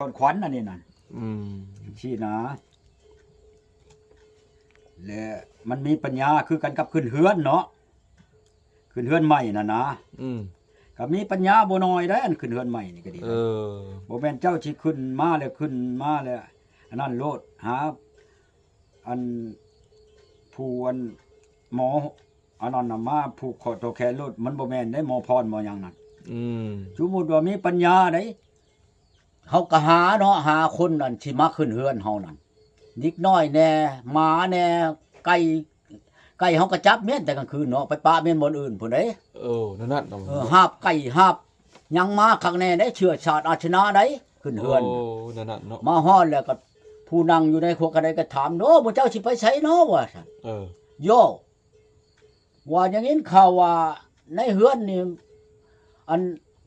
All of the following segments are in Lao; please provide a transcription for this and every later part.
ທ່ອນຂວັນອັນນີ້ນັ້ນ ອືມ ຊີ້ນະ ແລະ ມັນມີປັນຍາຄືກັນກັບຂຶ້ນເຮືອນເນາະ ຂຶ້ນເຮືອນໃໝ່ນັ້ນນະ ອືມ ກໍມີປັນຍາບໍ່ໜ້ອຍໃດ໋ ອັນຂຶ້ນເຮືອນໃໝ່ນີ້ກໍດີ ເອີ ບໍ່ແມ່ນເຈົ້າຊິຂຶ້ນມາແລ້ວ ຂຶ້ນມາແລ້ວ ອັນນັ້ນໂລດ ຫາ ອັນ ຜູ້ ອັນ ໝໍ ອັນນັ້ນນະ ມາຜູກຂໍ້ຕໍ່ແຂນໂລດ ມັນບໍ່ແມ່ນເດ້ ໝໍພອນໝໍຫຍັງນັ້ນ ອືມ ສົມມຸດວ່າມີປັນຍາໃດ ເຮົາກໍຫາເນາະ ຫາຄົນອັນຊິມາຂຶ້ນເຮືອນເຮົານັ້ນ ເດັກນ້ອຍແດ່ ໝາແດ່ ໄກ່ ໄກ່ເຮົາກໍຈັບແມ່ນແຕ່ກາງຄືນເນາະ ໄປປະແມ່ນບ່ອນອື່ນພຸ້ນເດ້ ເອີ ນັ້ນໆ ເອີ ຫາບໄກ່ຫາບຫຍັງມາຄັກແນ່ເດ້ ເຊື້ອຊາດອາຊະນາໃດ ຂຶ້ນເຮືອນ ໂອ້ ນັ້ນໆ ເນາະ ມາຮອດແລ້ວກໍຜູ້ນັ່ງຢູ່ໃນຄົວກະໄດກໍຖາມ ໂອ້ ໝູ່ເຈົ້າຊິໄປໃສເນາະ ວ່າຊັ້ນ ເອີ ໂຢ ວ່າຢ່າງນີ້ ຂ່າວວ່າໃນເຮືອນນີ້ ອັນ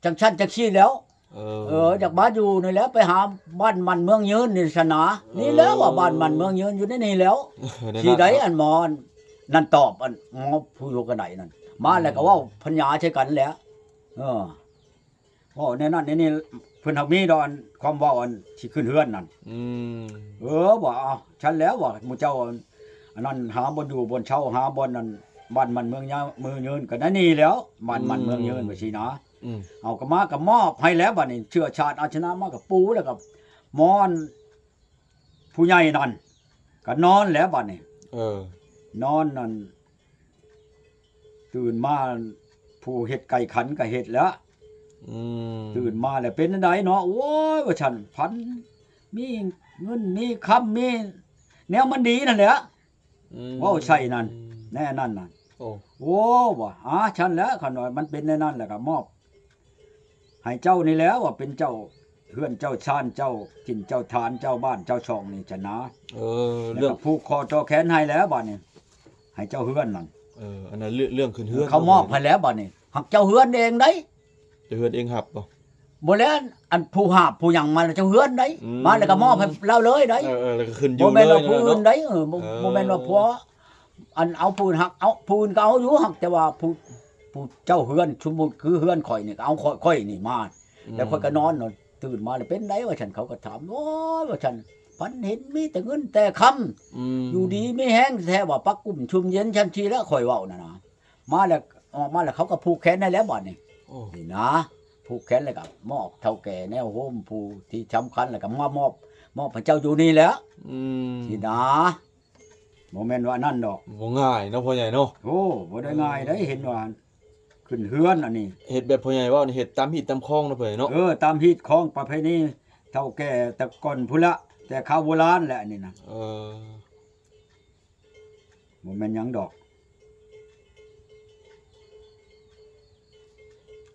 ຈັ່ງຊັ້ນຈັ່ງຊີ້ແລ້ວ ເອີ ເອີ ຢາກມາຢູ່ນີ້ແລ້ວ ໄປຫາບ້ານໝັ້ນເມືອງຍືນນີ້ຊັ້ນນະ ເອີ ນີ້ແລ້ວວ່າບ້ານໝັ້ນເມືອງຍືນຢູ່ໃນນີ້ແລ້ວ ເອີ ນັ້ນ ຊິໄດ້ ເນາະ ອັນໝໍນັ້ນຕອບ ອັນໝໍຜູ້ຢູ່ກະໄດນັ້ນ ມາແລ້ວກໍເວົ້າ ອືມ ພັນຍາໃສ່ກັນແຫຼະ ເອີ ເວົ້າແນວນັ້ນແນວນີ້ ເພິ່ນຫາກມີດອກ ອັນ ຄວາມເວົ້າ ອັນ ຊິຂຶ້ນເຮືອນນັ້ນ ອືມ ເອີ ວ່າ ເອົ້າ ຊັ້ນແລ້ວວ່າ ໝູ່ເຈົ້າ ອັນນັ້ນ ຫາບ່ອນຢູ່ບ່ອນເຊົາ ຫາບ່ອນ ອັນ ບ້ານໝັ້ນເມືອງຍາ ເມືອງຍືນ ກໍໄດ້ນີ້ແລ້ວ ບ້ານໝັ້ນເມືອງຍືນ ອືມ ວ່າຊີ້ນະ ອືມ ເອົາກໍມາກໍມອບໃຫ້ແລ້ວ ບັດນີ້ເຊື້ອຊາດອາຊະນາມາກໍປູແລ້ວກໍໝອນ ຜູ້ໃຫຍ່ນັ້ນກໍນອນແລ້ວບັດນີ້ ເອີ ນອນນັ້ນ ຕື່ນມາ ຜູ້ເຮັດໄກ່ຂັນກໍເຮັດແລ້ວ ອືມ ຕື່ນມາແລ້ວເປັນຈັ່ງໃດເນາະ ໂອ້ຍ ວ່າຊັ້ນ ຝັນມີເງິນມີຄຳ ມີແນວມັນດີນັ້ນແຫຼະ ອືມ ເວົ້າໃສ່ນັ້ນ ແນວນັ້ນນະ ໂອ້ ໂອ້ ວ່າ ອາ ຊັ້ນແຫຼະ ຄັນວ່າມັນເປັນແນວນັ້ນແລ້ວກໍມອບ ໃຫ້ເຈົ້ານີ້ແຫຼະວ່າເປັນເຈົ້າເຮືອນເຈົ້າຊານ ເຈົ້າຖິ່ນເຈົ້າຖານ ເຈົ້າບ້ານເຈົ້າຊ່ອງນີ້ຊັ້ນນະ ເອີ ແລ້ວກໍຜູກຂໍ້ຕໍ່ແຂນໃຫ້ແລ້ວບັດນີ້ ໃຫ້ເຈົ້າເຮືອນນັ້ນ ເອີ ອັນນັ້ນເລື່ອງ ເລື່ອງຂຶ້ນເຮືອນ ເຂົາມອບໃຫ້ແລ້ວບັດນີ້ ຫາກເຈົ້າເຮືອນເອງໃດ໋ ເຈົ້າເຮືອນເອງຮັບບໍ່? ບໍ່ແລ້ວ ອັນຜູ້ຫາບຜູ້ຫຍັງມາແລ້ວເຈົ້າເຮືອນໃດ໋ ອືມ ມາແລ້ວກໍມອບໃຫ້ລາວເລີຍໃດ໋ ເອີ ເອີ ແລ້ວກໍຂຶ້ນຢູ່ ບໍ່ແມ່ນວ່າຜູ້ອື່ນໃດ໋ ເອີ ບໍ່ ເອີ ບໍ່ແມ່ນວ່າຜົວ ອັນເອົາຜູ້ອື່ນ ຫາກເອົາຜູ້ອື່ນກໍເອົາຢູ່ ຫາກແຕ່ວ່າຜູ້ ຜູ້ເຈົ້າເຮືອນ ສົມມຸດຄືເຮືອນຂ້ອຍນີ້ ກໍເອົາຂ້ອຍ ຂ້ອຍນີ້ມາ ອືມ ແລ້ວຂ້ອຍກໍນອນ ຕື່ນມາແລ້ວເປັນໃດວ່າຊັ້ນ ເຂົາກໍຖາມ ໂອ້ຍ ວ່າຊັ້ນ ຝັນເຫັນມີແຕ່ເງິນແຕ່ຄຳ ອືມ ຢູ່ດີມີແຮງແທ້ວ່າ ປາກຸ້ມຊຸ່ມເຢັນຊັ້ນຊີ້ແຫຼະ ຂ້ອຍເວົ້ານັ້ນນະ ມາແລ້ວ ອອກມາແລ້ວເຂົາກໍຜູກແຂນໃຫ້ແລ້ວບັດນີ້ ໂອ້ ນີ້ນະ ຜູກແຂນແລ້ວກໍມອບເຖົ້າແກ່ແນວໂຮມ ຜູ້ທີ່ສຳຄັນ ແລ້ວກໍມາມອບ ມອບໃຫ້ເຈົ້າຢູ່ນີ້ແຫຼະ ອືມ ຊີ້ນະ ບໍ່ແມ່ນວ່ານັ້ນດອກ ບໍ່ງ່າຍເນາະພໍ່ໃຫຍ່ເນາະ ໂອ້ ບໍ່ໄດ້ງ່າຍໃດ໋ ເອີ ເຫັນວ່າຂຶ້ນເຮືອນອັນນີ້ ເຮັດແບບພໍ່ໃຫຍ່ເວົ້ານີ້ ເຮັດຕາມຮີດຕາມຄອງເນາະພໍ່ໃຫຍ່ເນາະ ເອີ ຕາມຮີດຄອງປະເພນີເຖົ້າແກ່ແຕ່ກ່ອນພຸ້ນລະ ແຕ່ຄາວໂບລານແຫຼະອັນນີ້ນະ ເອີ ບໍ່ແມ່ນຫຍັງດອກ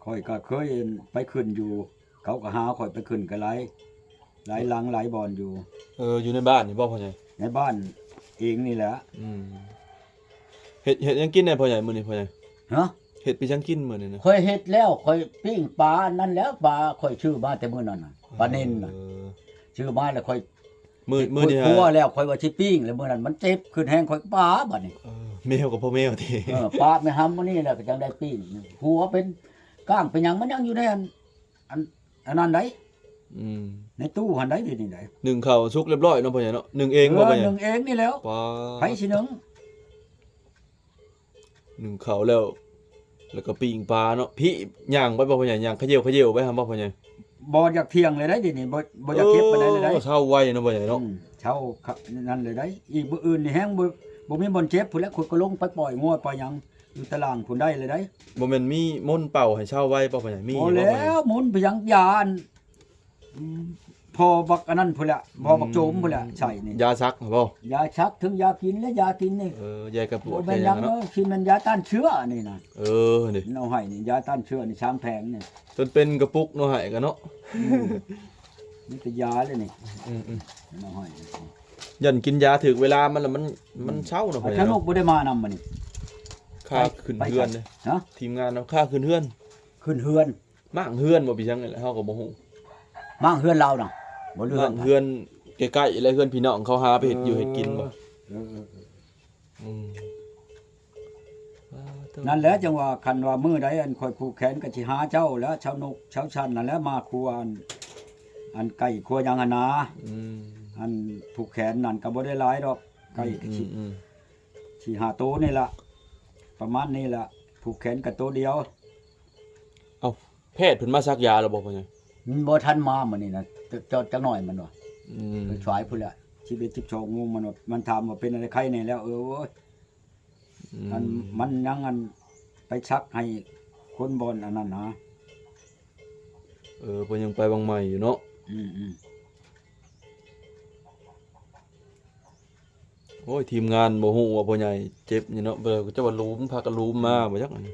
ຂ້ອຍກໍເຄີຍໄປຂຶ້ນຢູ່ ເຂົາກໍຫາຂ້ອຍໄປຂຶ້ນກໍຫຼາຍ ຫຼາຍຫຼັງຫຼາຍບ່ອນຢູ່ ເອີ ຢູ່ໃນບ້ານນີ້ບໍ່ພໍ່ໃຫຍ່? ໃນບ້ານເອງນີ້ແຫຼະ ອືມ ເຮັດ ເຮັດຫຍັງກິນແດ່ພໍ່ໃຫຍ່ມື້ນີ້ພໍ່ໃຫຍ່? ຮະ? ເຮັດໄປຫຍັງກິນມື້ນີ້ນະ? ຂ້ອຍເຮັດແລ້ວ ຂ້ອຍປີ້ງປາອັນນັ້ນແຫຼະ ປາຂ້ອຍຊື້ມາແຕ່ມື້ນັ້ນນະ ປານິນນະ ເອີ ຊື້ມາແລ້ວຂ້ອຍ ມື້ ມື້ນີ້ ຄົວແລ້ວຂ້ອຍວ່າຊິປີ້ງ ແລ້ວມື້ນັ້ນມັນເຈັບຂຶ້ນແຮງ ຂ້ອຍປາບັດນີ້ ເອີ ແມວກໍພໍແມວຕິ ເອີ ປາແມ່ຫຳມື້ນີ້ແຫຼະກໍຈັ່ງໄດ້ປີ້ງ ຫົວເປັນກ້າງເປັນຫຍັງ ມັນຍັງຢູ່ໃນອັນ ອັນ ອັນນັ້ນໃດ໋ ອືມ ໃນຕູ້ຫັ້ນໃດ໋ ດຽວນີ້ໃດ໋ ໜຶ້ງເຂົ້າສຸກລຽບຮ້ອຍເນາະພໍ່ໃຫຍ່ເນາະ ໜຶ້ງເອງບໍ່ພໍ່ໃຫຍ່? ເອີ ໜຶ້ງເອງນີ້ແລ້ວ ປາ ໃຜຊິໜຶ້ງ? ໜຶ້ງເຂົ້າແລ້ວ ແລ້ວກໍປີ້ງປາເນາະ ພີ້ຍ່າງໄປບໍ່ພໍ່ໃຫຍ່? ຍ່າງຂະເຫຍົວຂະເຫຍົວໄປຫັ້ນບໍ່ພໍ່ໃຫຍ່? ບໍ່ຢາກທ່ຽງເລີຍໄດ໋ ດຽວນີ້ ບໍ່ ບໍ່ຢາກເຈັບປານໃດເລີຍໄດ໋ ໂອ້ ເຊົາໄວເນາະພໍ່ໃຫຍ່ເນາະ ອືມ ເຊົາຄັກນັ້ນເລີຍໄດ໋ ອີກມື້ອື່ນນີ້ແຮງບໍ່ ບໍ່ມີບ່ອນເຈັບພຸ້ນແຫຼະ ຂ້ອຍກໍລົງໄປປ່ອຍງົວປ່ອຍຫຍັງຢູ່ຕະລ່າງພຸ້ນໄດ້ເລີຍໄດ໋ ບໍ່ແມ່ນມີມົນເປົ່າໃຫ້ເຊົາໄວບໍ່ພໍ່ໃຫຍ່? ມີບໍ່ພໍ່ໃຫຍ່? ບໍ່ແລ້ວ ມົນໄປຫຍັງ ຢາອັນ ພໍບັກອັນນັ້ນພຸ້ນແຫຼະ ພໍບັກໂຈມພຸ້ນແຫຼະ ອືມ ໃສ່ນີ້ ຢາສັກບໍ? ຢາສັກ ເຖິງຢາກິນແລະ ຢາກິນນີ້ ເອີ ຢາກະປວດ ບໍ່ແມ່ນຫຍັງເນາະ ຊິແມ່ນຢາຕ້ານເຊື້ອນີ້ນະ ເອີ ນີ້ ເອົາໃຫ້ນີ້ ຢາຕ້ານເຊື້ອນີ້ ສາມແຜງນີ້ ຈົນເປັນກະປຸກເນາະ ໃຫ້ກັນເນາະ ອືມ ມີແຕ່ຢາເລີຍນີ້ ອືມໆ ເອົາໃຫ້ ຢ້ານກິນຢາຖືກເວລາມັນລະ ມັນ ມັນເຊົາເນາະ ອືມ ພໍ່ໃຫຍ່ເນາະ ສະໜຸກບໍ່ໄດ້ມານຳມື້ນີ້ ຂ້າຂຶ້ນເຮືອນເດ້ ຮະ? ທີມງານເນາະ ຂ້າຂຶ້ນເຮືອນ ຂຶ້ນເຮືອນ ມ້າງເຮືອນບໍ່ ເປັນຫຍັງແຫຼະ ເຮົາກໍບໍ່ຮູ້ ມ້າງເຮືອນລາວນະ ບໍ່ ມ້າງເຮືອນໃຜ? ເຮືອນໃກ້ໆ ແລະ ເຮືອນພີ່ນ້ອງເຂົາຫາໄປເຮັດຢູ່ເຮັດກິນບໍ່ ເອີ ເອີ ເອີ ອືມ ນັ້ນແຫຼະ ຈັ່ງວ່າຄັນວ່າມື້ໃດອັນຂ້ອຍຜູກແຂນກໍຊິຫາເຈົ້າແຫຼະ ຊາວນົກຊາວສັນນັ້ນແຫຼະ ມາຄົວອັນ ອັນໄກ່ຄົວຫຍັງຫັ້ນນາ ອືມ ອັນຜູກແຂນນັ້ນກໍບໍ່ໄດ້ຫຼາຍດອກ ໄກ່ ອືມ ສີ່ ອືມ ສີ່ຫ້າໂຕນີ້ລະ ປະມານນີ້ລະ ຜູກແຂນກໍໂຕດຽວ. ເອົ້າ ແພດເພິ່ນມາສັກຢາແລ້ວບໍ່ພໍ່ໃຫຍ່? ມັນບໍ່ທັນມາມື້ນີ້ນະ ຈ- ຈ- ຈັກໜ້ອຍມັນວ່າ ອືມ ໄປສາຍພຸ້ນແຫຼະ ສິບເອັດ ສິບສອງໂມງ ມັນວ່າ ມັນຖາມວ່າເປັນອັນໃດ ໄຄແດ່ແລ້ວ ເອີ ໂອ້ຍ ອືມ ອັນມັນຍັງອັນໄປສັກໃຫ້ຄົນບ່ອນອັນນັ້ນນະ ເອີ ເພິ່ນຍັງໄປວັງໃໝ່ຢູ່ເນາະ ອືມໆ. ໂອ້ຍ ທີມງານບໍ່ຮູ້ວ່າພໍ່ໃຫຍ່ເຈັບນີ້ເນາະ ເຂົາເຈົ້າວ່າລູມ ພາກັນລູມມາ ອືມ ບໍ່ຈັກອັນນີ້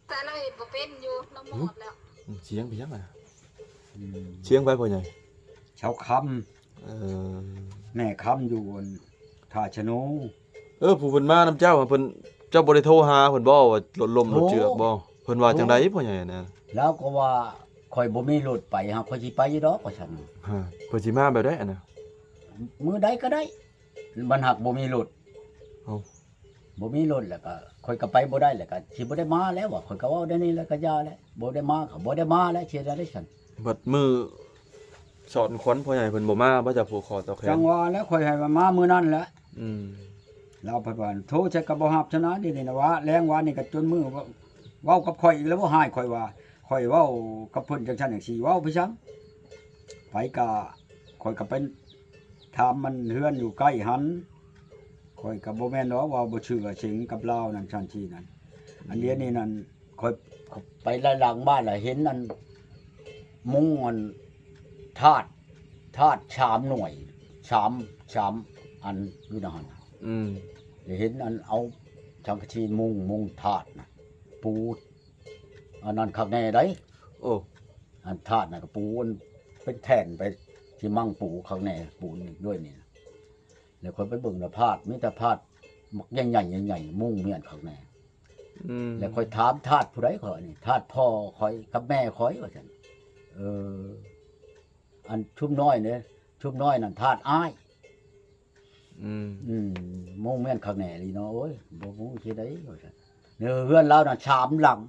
ແຕ່ລາວເຮັດບໍ່ເປັນຢູ່ ລາວໝົດແລ້ວ ອືມ ສຽງໄປຫຍັງອະ ອືມ ສຽງໃຜພໍ່ໃຫຍ່? ຊາວຄຳ ເອີ ແມ່ຄຳຢູ່ອັນທ່າຊະໂນ ເອີ ຜູ້ເພິ່ນມານຳເຈົ້າ ເພິ່ນ ເຈົ້າບໍ່ໄດ້ໂທຫາເພິ່ນບໍ່ວ່າລົດລົ້ມ ໂທ ລົດເຈື່ອກບໍ່? ເພິ່ນວ່າ ໂທ ຈັ່ງໃດພໍ່ໃຫຍ່ນະ? ລາວກໍວ່າ ຂ້ອຍບໍ່ມີລົດໄປ ຫາກຂ້ອຍຊິໄປຢູ່ດອກ ວ່າຊັ້ນ ຮະ ເພິ່ນຊິມາແບບໃດອັນນະ? ມື້ໃດກໍໄດ້ ມັນຫາກບໍ່ມີລົດ ເອົ້າ ບໍ່ມີລົດແລ້ວກໍ ຂ້ອຍກໍໄປບໍ່ໄດ້ ແລ້ວກໍຊິບໍ່ໄດ້ມາແລ້ວວ່າ ຂ້ອຍກໍເວົ້າແນວນີ້ແລ້ວກໍຢ່າແຫຼະ ບໍ່ໄດ້ມາກໍບໍ່ໄດ້ມາແຫຼະ ຊິເຮັດແນວໃດຊັ້ນ? ບັດມື້ສອນຂວັນພໍ່ໃຫຍ່ເພິ່ນບໍ່ມາບໍ່? ເຈົ້າຜູກຄໍຕໍ່ແຂນ ຈັ່ງວ່າແຫຼະ ຂ້ອຍໃຫ້ມາມື້ນັ້ນແຫຼະ ອືມ ລາວພັດວ່າໂທໃສ່ກໍບໍ່ຮັບຊະນະ ດຽວນີ້ນະວ່າ ແລງວານນີ້ກໍຈົນມື້ ເວົ້າກັບຂ້ອຍອີກແລ້ວ ບໍ່ຮ້າຍຂ້ອຍວ່າ ຂ້ອຍເວົ້າກັບເພິ່ນຈັ່ງຊັ້ນຈັ່ງຊີ້ ເວົ້າໄປຊັ້ນ ໄປກະ ຂ້ອຍກະໄປຖາມມັນເຮືອນຢູ່ໃກ້ຫັ້ນ ຂ້ອຍກະບໍ່ແມ່ນດອກວ່າບໍ່ເຊື່ອເສັງກັບລາວນັ້ນຊັ້ນຊີ້ນັ້ນ ອັນດຽວນີ້ນັ້ນ ຂ້ອຍໄປຫຼາຍຫຼັງບ້ານລະເຫັນອັນມຸງອັນທາດ ທາດສາມໜ່ວຍ ສາມ ສາມອັນຢູ່ໃນຫັ້ນ ອືມ ລະເຫັນອັນເອົາສັງກະສີມຸງ ມຸງທາດນະ ປູ ອັນນັ້ນຄັກແນ່ໃດ໋ ໂອ້ ອັນທາດນະກະປູອັນເປັນແທ່ນໄປ ຊິມັງປູຄັກແນ່ ປູນີ້ດ້ວຍນີ້ ແລ້ວຂ້ອຍໄປເບິ່ງລະພາດ ມີແຕ່ພາດບັກໃຫຍ່ໆ ໃຫຍ່ໆ ມຸງມ້ຽນຄັກແນ່ ອືມ ແລ້ວຂ້ອຍຖາມທາດຜູ້ໃດ ຂ້ອຍວ່ານີ້ ທາດພໍ່ຂ້ອຍກັບແມ່ຂ້ອຍ ວ່າຊັ້ນ ເອີ ອັນຊຸມນ້ອຍເດ້ ຊຸມນ້ອຍນັ້ນທາດອ້າຍ ອືມ ອືມ ມຸງມ້ຽນຄັກແນ່ອີ່ຫຼີເນາະ ໂອ້ຍ ບໍ່ຮູ້ຊິໄດ້ ວ່າຊັ້ນ ເຮືອນລາວນັ້ນສາມຫຼັງ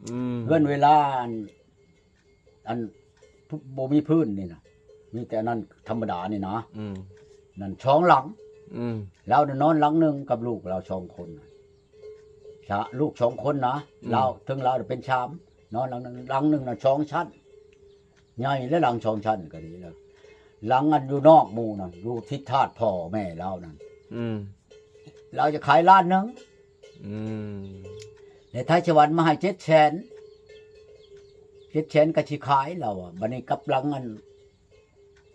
ອືມ ເຮືອນເວລາອັນ ອັນບໍ່ມີພື້ນນີ້ນະ ມີແຕ່ອັນນັ້ນທຳມະດານີ້ນະ ອືມ ນັ້ນສອງຫຼັງ ອືມ ລາວນະນອນຫຼັງໜຶ່ງກັບລູກລາວສອງຄົນນະ ຊະ ລູກສອງຄົນນະ ອືມ ລາວ ເທິງລາວເປັນສາມ ນອນຫຼັງໜຶ່ງ ຫຼັງໜຶ່ງນະສອງຊັ້ນ ໃຫຍ່ແລະ ຫຼັງສອງຊັ້ນກໍດີແລ້ວ ຫຼັງອັນຢູ່ນອກໝູ່ນັ້ນ ຢູ່ທິດທາດພໍ່ແມ່ລາວນັ້ນ ອືມ ລາວຈະຂາຍລ້ານໜຶ່ງ ອືມ ແລະ ໄທສະຫວັນມາໃຫ້ເຈັດແສນ ເຈັດແສນກໍຊິຂາຍລາວວ່າ ບັດນີ້ກັບຫຼັງອັນ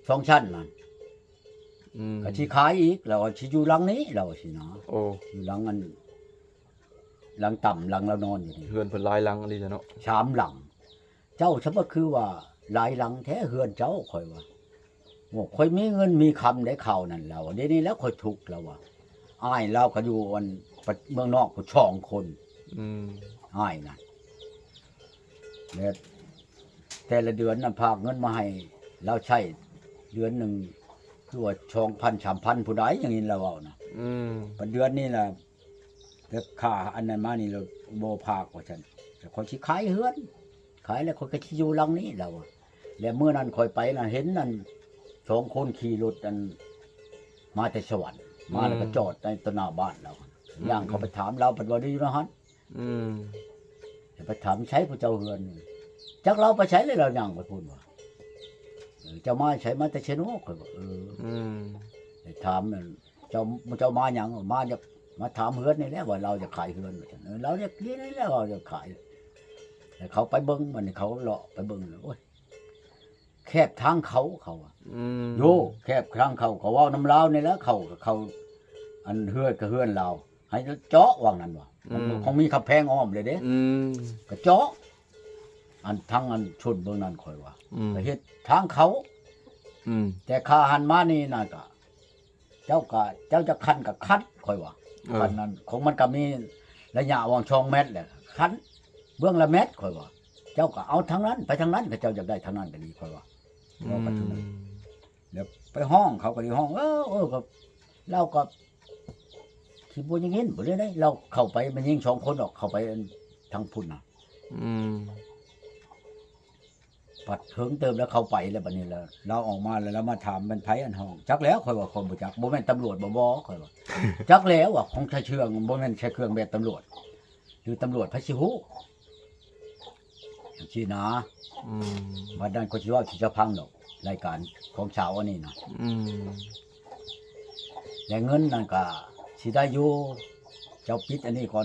ສອງຊັ້ນນັ້ນ ອືມ ກໍຊິຂາຍອີກ ລາວວ່າຊິຢູ່ຫຼັງນີ້ ລາວວ່າຊີ້ນະ ໂອ້ ຢູ່ຫຼັງອັນ ຫຼັງຕ່ຳ ຫຼັງລາວນອນຢູ່ນີ້ ເຮືອນເພິ່ນຫຼາຍຫຼັງອີ່ຫຼີເນາະ ສາມຫຼັງ ເຈົ້າສະມາຄືວ່າຫຼາຍຫຼັງແທ້ເຮືອນເຈົ້າ ຂ້ອຍວ່າ ໂອ້ ຂ້ອຍມີເງິນມີຄຳໄດ໋ຄາວນັ້ນ ລາວວ່າ ດຽວນີ້ແຫຼະຂ້ອຍທຸກ ລາວວ່າ ອ້າຍລາວກໍຢູ່ອັນ ປະ ເມືອງນອກພຸ້ນສອງຄົນ ອືມ ອ້າຍນະ ແລະ ແຕ່ລະເດືອນນະ ຝາກເງິນມາໃຫ້ລາວໃຊ້ເດືອນໜຶ່ງ ຄືວ່າສອງພັນ ສາມພັນ ຜູ້ໃດ ຢ່າງນີ້ລາວເວົ້ານະ ອືມ ບັດເດືອນນີ້ລະ ແຕ່ຄ່າອັນນັ້ນມານີ້ລະບໍ່ຝາກ ວ່າຊັ້ນ ແຕ່ຂ້ອຍຊິຂາຍເຮືອນ ຂາຍແລ້ວຂ້ອຍກໍຊິຢູ່ຫຼັງນີ້ ລາວວ່າ ແລະ ມື້ນັ້ນຂ້ອຍໄປນະ ເຫັນອັນສອງຄົນຂີ່ລົດອັນ ມາແຕ່ສະຫວັນ ມາແລ້ວກໍ ອືມ ຈອດໃນຕໍ່ໜ້າບ້ານລາວ ອືມ ຍ່າງເຂົ້າໄປຖາມລາວ ເພິ່ນວ່າໄດ້ຢູ່ນະຫັ້ນ ອືມ ແລ້ວໄປຖາມໃສຜູ້ເຈົ້າເຮືອນ ຈັກລາວໄປໃສແລ້ວ ລາວຍ່າງໄປພຸ້ນວ່າ ເອີ ເຈົ້າມາໃສ ມາແຕ່ເຊໂນ ຂ້ອຍວ່າ ເອີ ອືມ ໄປຖາມ ເຈົ້າ ເຈົ້າມາຫຍັງ? ມາຢາກມາຖາມເຮືອນນີ້ແຫຼະ ວ່າລາວຢາກຂາຍເຮືອນ ວ່າຊັ້ນ ເອີ ລາວຢາກ ນີ້ແຫຼະ ລາວຢາກຂາຍ ແລ້ວເຂົາໄປເບິ່ງ ບັດນີ້ເຂົາເລາະໄປເບິ່ງ ໂອ້ຍ ແຄບທາງເຂົ້າ ເຂົາວ່າ ອືມ ໂຢ ແຄບທາງເຂົ້າ ເຂົາເວົ້ານຳລາວນີ້ແຫຼະ ເຂົາ ເຂົາ ອັນເຮືອນກໍເຮືອນລາວ ໃຫ້ເຈາະວ່ານັ້ນວ່າ ອືມ ມັນຄົງມີກຳແພງອ້ອມເລີຍເດ້ ອືມ ກໍເຈາະ ອັນທາງອັນຊົນເບື້ອງນັ້ນ ຂ້ອຍວ່າ ອືມ ກໍເຮັດທາງເຂົ້າ ອືມ ແຕ່ຂ້າຫັ້ນມານີ້ນະ ກໍ ເຈົ້າກໍ ເຈົ້າຈະຂັ້ນກໍຂັ້ນ ຂ້ອຍວ່າ ເອີ ຂັ້ນນັ້ນ ຂອງມັນກໍມີໄລຍະຫວ່າງສອງແມັດແຫຼະ ຂັ້ນເບື້ອງລະແມັດ ຂ້ອຍວ່າ ເຈົ້າກໍເອົາທາງນັ້ນ ໄປທາງນັ້ນ ຖ້າເຈົ້າຢາກໄດ້ທາງນັ້ນກໍດີ ຂ້ອຍວ່າ ອືມ ເວົ້າກັນເທົ່ານັ້ນ ແລ້ວໄປຮ້ອງ ເຂົາກໍໄດ້ຮ້ອງ ເອີ ເອີ ກໍ ລາວກໍ ຄິດບໍ່ຍັງເຫັນບໍ່ໄດ້ ລາວເຂົ້າໄປ ແມ່ຍິງສອງຄົນອອກ ເຂົ້າໄປທາງພຸ້ນນະ ອືມ ພັດເຖິງເຕີມແລ້ວ ເຂົ້າໄປແລ້ວ ບັດນີ້ລະລາວອອກມາແລ້ວ ລາວມາຖາມ ແມ່ນໃຜອັນຫ້ອງ? ຈັກແລ້ວ ຂ້ອຍວ່າ ຂ້ອຍບໍ່ຈັກ. ບໍ່ແມ່ນຕຳຫຼວດບໍ່? ບໍ່ ຂ້ອຍວ່າ. ຈັກແລ້ວວ່າ ຂອງຊາຍເຊື່ອງ ບໍ່ແມ່ນຊາຍເຄື່ອງແບບຕຳຫຼວດ ຫຼືຕຳຫຼວດໃຜຊິຮູ້ ຈັ່ງຊີ້ນະ. ອືມ ບັດນັ້ນຂ້ອຍຊິເວົ້າ ຊິຈະພັງດອກ ລາຍການຂອງຊາວອັນນີ້ນະ. ອືມ ແລະເງິນນັ້ນກະຊິໄດ້ຢູ່ ເຈົ້າປິດອັນນີ້ກໍ